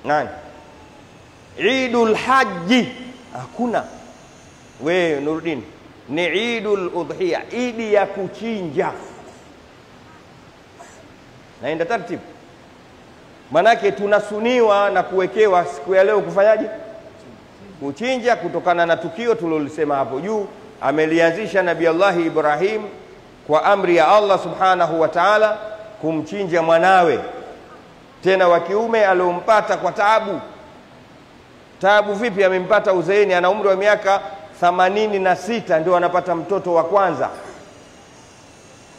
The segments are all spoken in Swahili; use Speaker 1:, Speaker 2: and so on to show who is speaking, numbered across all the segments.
Speaker 1: Nani? Idul Haji hakuna. We Nuruddin, ni Idul Udhiya, idi ya kuchinja. Naenda taratibu. Manake tunasuniwa na kuwekewa siku ya leo kufanyaje? Kuchinja, kutokana na tukio tulilolisema hapo juu. Amelianzisha Nabii Allah Ibrahim kwa amri ya Allah Subhanahu wa Ta'ala kumchinja mwanawe, tena wa kiume aliompata kwa taabu. Taabu vipi? Amempata uzeeni, ana umri wa miaka 86 ndio anapata mtoto wa kwanza.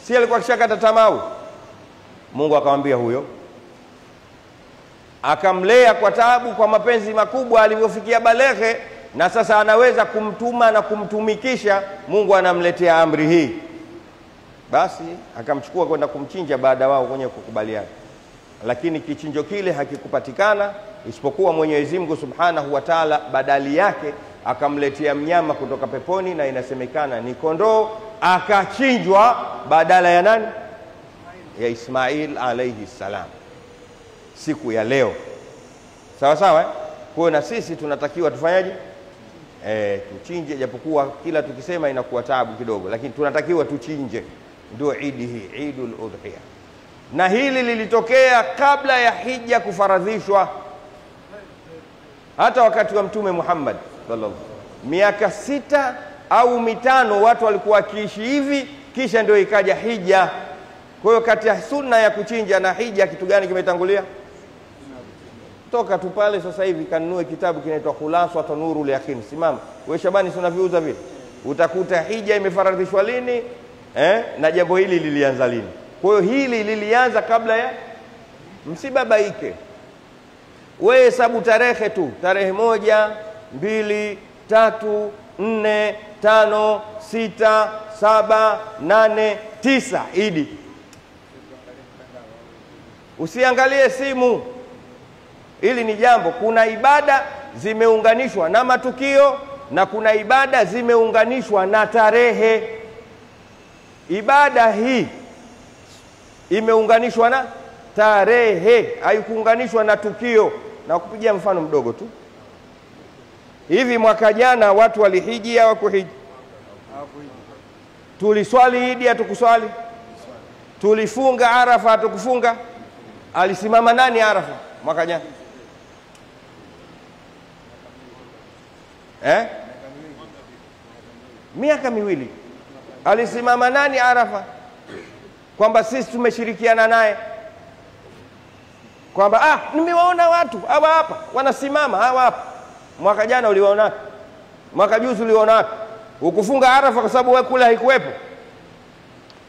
Speaker 1: Si alikuwa kishakata tamaa? Mungu akamwambia huyo, akamlea kwa taabu, kwa mapenzi makubwa, alivyofikia balehe na sasa anaweza kumtuma na kumtumikisha. Mungu anamletea amri hii. Basi akamchukua kwenda kumchinja baada wao kwenye kukubaliana. Lakini kichinjo kile hakikupatikana, isipokuwa Mwenyezi Mungu Subhanahu wa Ta'ala badali yake akamletea mnyama kutoka peponi, na inasemekana ni kondoo, akachinjwa badala ya nani? Ya Ismail alayhi salam, siku ya leo. Sawa sawa, eh? Kwa na sisi tunatakiwa tufanyaje? Tuchinje, japokuwa kila tukisema inakuwa taabu kidogo, lakini tunatakiwa tuchinje. Ndio idi hii, Idul Udhiya. Na hili lilitokea kabla ya hija kufaradhishwa, hata wakati wa Mtume Muhammad sallallahu alaihi wasallam. Miaka 6 au 5 watu walikuwa wakiishi hivi, kisha ndio ikaja hija. Kwa hiyo kati ya sunna ya kuchinja na hija kitu gani kimetangulia? Toka tu pale sasa hivi kanunue kitabu kinaitwa Khulasa Nurul Yaqin. Simama wewe Shabani, si unaviuza vile? Utakuta hija imefaradhishwa lini, na jambo hili lilianza lini. Kwa hiyo hili lilianza kabla ya, msibabaike. Wewe hesabu tarehe tu, tarehe 1, 2, 3, 4, 5, 6, 7, 8, 9 idi. Usiangalie simu. Hili ni jambo, kuna ibada zimeunganishwa na matukio na kuna ibada zimeunganishwa na tarehe. Ibada hii imeunganishwa na tarehe, haikuunganishwa na tukio. Na kupigia mfano mdogo tu. Hivi mwaka jana watu walihiji au hawakuhiji? Tuliswali idi, hatukuswali? Tulifunga Arafa, hatukufunga? Alisimama nani Arafa mwaka jana? Miaka miwili. Alisimama nani Arafa? Kwamba sisi tumeshirikiana naye, kwamba nimewaona watu hawa hapa wanasimama, hawa hapa. Mwaka jana uliwaona wapi? Mwaka juzi uliwaona wapi? Ukufunga Arafa kwa sababu wewe kula haikuwepo.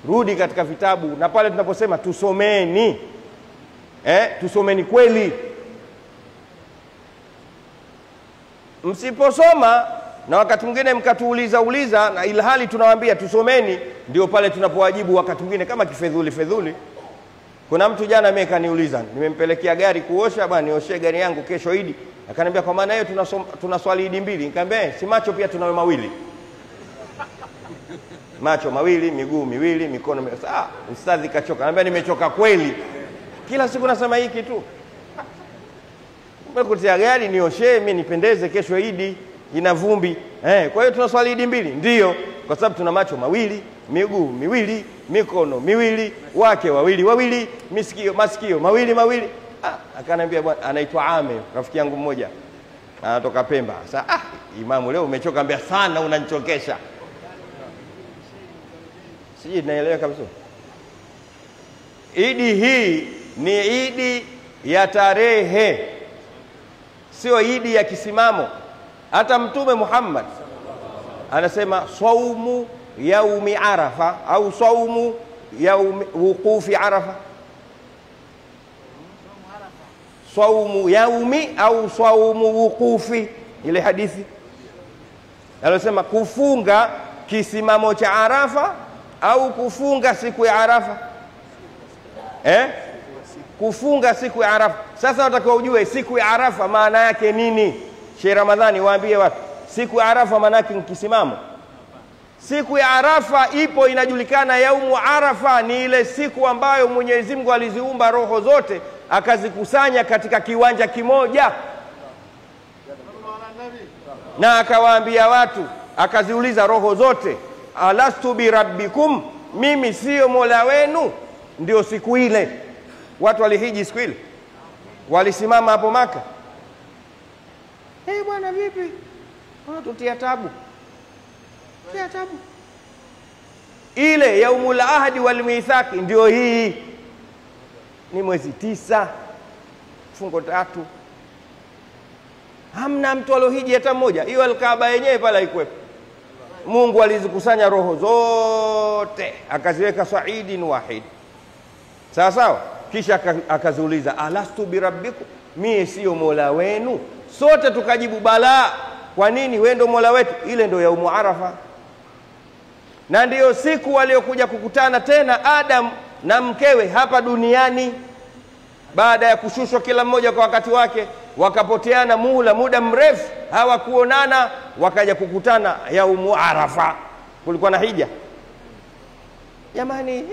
Speaker 1: Rudi katika vitabu, na pale tunaposema tusomeni, tusomeni kweli. Msiposoma na wakati mwingine mkatuuliza uliza, na ilhali tunawaambia tusomeni, ndio pale tunapowajibu wakati mwingine kama kifedhuli fedhuli. Kuna mtu jana mimi kaniuliza, nimempelekea gari kuosha, bwana nioshe gari yangu kesho Idi. Akaniambia kwa maana hiyo tunaswali Idi mbili. Nikamwambia si macho pia tunayo mawili. Macho mawili, miguu miwili, mikono miwili. Ustadhi kachoka. Ananiambia nimechoka kweli. Kila siku nasema hiki tu. Nimekutia gari nioshe mimi nipendeze kesho Idi ina vumbi. Kwa hiyo tunaswali Idi mbili. Ndio, kwa sababu tuna macho mawili, miguu miwili, mikono miwili, wake wawili wawili, masikio mawili mawili. Akaniambia bwana, anaitwa Ame, rafiki yangu mmoja. Anatoka Pemba. Sasa imamu leo umechoka, ambia sana unanichokesha. Sijui naelewa kabisa. Idi hii ni idi ya tarehe, sio idi ya kisimamo. Hata Mtume Muhammad anasema saumu yaumi Arafa au saumu yaumi wuqufi Arafa. Saumu yaumi au saumu wuqufi, ile hadithi alosema kufunga kisimamo cha Arafa au kufunga siku ya Arafa. Kufunga siku ya Arafa. Sasa unatakiwa ujue siku ya Arafa maana yake nini? Sheikh Ramadhani waambie watu, siku ya Arafa maana yake ni kisimamo. Siku ya Arafa ipo, inajulikana. Yaumu Arafa ni ile siku ambayo Mwenyezi Mungu aliziumba roho zote, akazikusanya katika kiwanja kimoja, na akawaambia watu, akaziuliza roho zote, alastu bi rabbikum, mimi sio Mola wenu? Ndio siku ile watu walihiji, siku ile walisimama hapo Maka. Eh, bwana vipi? Wanatutia tabu. Tia tabu. Ile yaumul ahdi wal mithaqi ndio hii. Ni mwezi 9 fungo 3. Hamna mtu alohiji hata mmoja. Hiyo Alkaaba yenyewe pale haikuwepo. Mungu alizikusanya roho zote akaziweka saidin wahid. Sawa sawa. Kisha akaziuliza, alastu birabbikum, mie sio Mola wenu? Sote tukajibu bala. Kwa nini wewe ndo Mola wetu? Ile ndo yaumu Arafa. Na ndiyo siku waliokuja kukutana tena Adam na mkewe hapa duniani, baada ya kushushwa kila mmoja kwa wakati wake, wakapoteana muda mrefu hawakuonana, wakaja kukutana yaumu Arafa. Kulikuwa na hija. Jamani,